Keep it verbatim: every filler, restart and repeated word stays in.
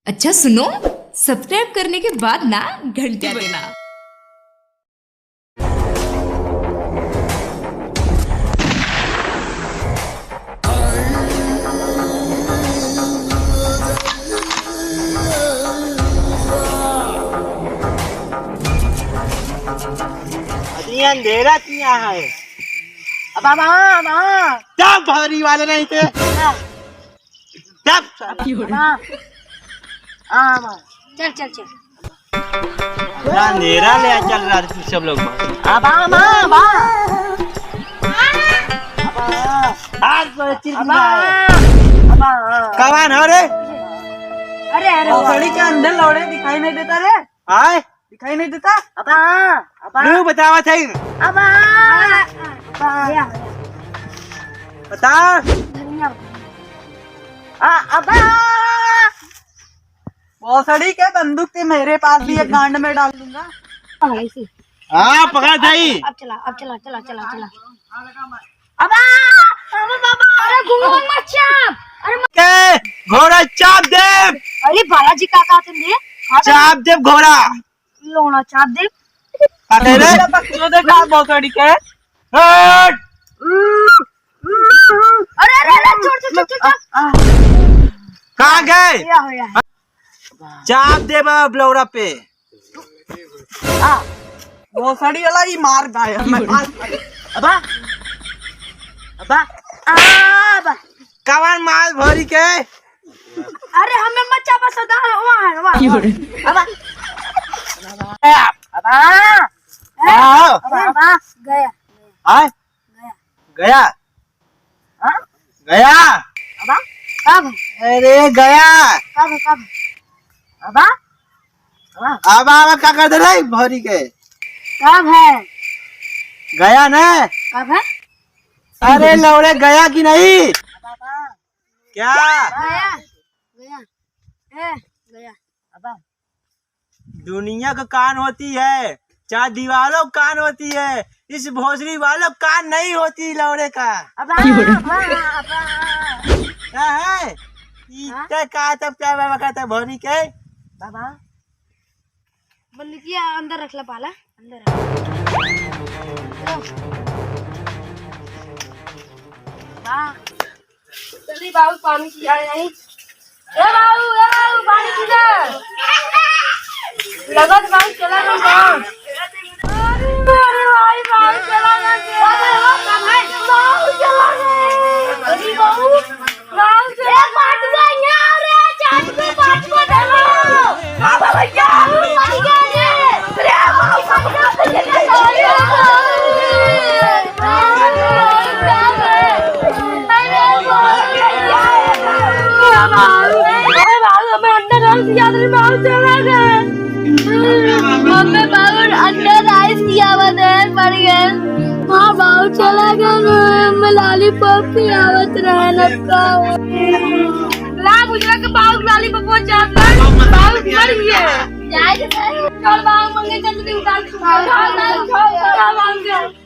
अच्छा सुनो, subscribe करने के बाद ना घंटी बजना। अरे अंधेरा किया है। अब, अब, अब, अब। तब भौरी वाले नहीं थे। हाँ। तब साला। अब, अब। हाँ, अब। चल, चल, चल। अंधेरा ले चल रहा तू सब लोग। अब, अब, अब। अब, अब। आज तो चिर अब, अब। कौन हो रे? अरे, अरे, भोसड़ी के अंधे लौड़े दिखाई नहीं देता रे। आए? दिखाई नहीं देता? अबा, अबा। नु बतावा थे। अबा, अबा। बता। धनिया। आ, अबा। भोसड़ी के बंदूक थी मेरे पास भी, एक गांड में डाल दूंगा। हाँ, पकड़ा था ही। अब चला, अब चला, चला, चला, चला। अबा, अबा बाबा, अरे घोड़ा मत चाप। अरे म- के घोड़ा चाप दे। अरे बालाजी का कहत हैं? चाप दे घोड़ा। लोना चाप दे। का कह रहे? बच्चों दे का भोसड़ी के। हट। अरे, अरे, अरे, छोड़, छोड़, छोड़, छोड़। कहाँ गए? या हो, या। चाप दे बा ब्लौरा पे। आ, भोसड़ी वाला ही मार गाय। अबा, अबा, आ, अबा। कवन माल भरी के? अरे हमें मत चापा सदा, वहाँ है, वहाँ, वहाँ। अबा, अबा, हाँ। अबा, अबा, गया। आय? गया। गया? हाँ? गया। अबा? कब? अरे गया। कब, कब? अबा? अबा? अबा, अबा का कर दे रे भौरी के? कब है? गया ना? कब है? अरे लौड़े गया कि नहीं? अबा, अबा। क्या? गया। गया। ए, गया। अबा। दुनिया का कान होती है, चाहे दीवारों का कान होती है, इस भोसड़ी वालों का कान नहीं होती लौड़े का। अबा, अबा, अबा। का है? हाँ? इतना का तब क्या बाबा कहता भोरी के? बाबा, बंदूकिया अंदर रख ला पाला, अंदर रख। वाह। चली बाबू, पानी पिया नहीं। ए बाबू, ए बाबू, पानी पी ले। लगत बाबू चला गए गाँव। अरे, अरे भाई, बाबू चला गए। बाबू चला गए। अरे बाबू, बाबू चला गए। अरे बाबू, हमें अंडा राइस की आदत, बाबू चला गए। हमें बाबू अंडा राइस की आदत है, मर गए। हाँ बाबू चला गए, हमें लॉलीपॉप की आवत रहे न का। ला गुजरा के बाबू लॉलीपॉप चाट, बाबू मर गए। चल बाबू मंगे चल, तू उतार, उतार, उतार, उतार, उतार।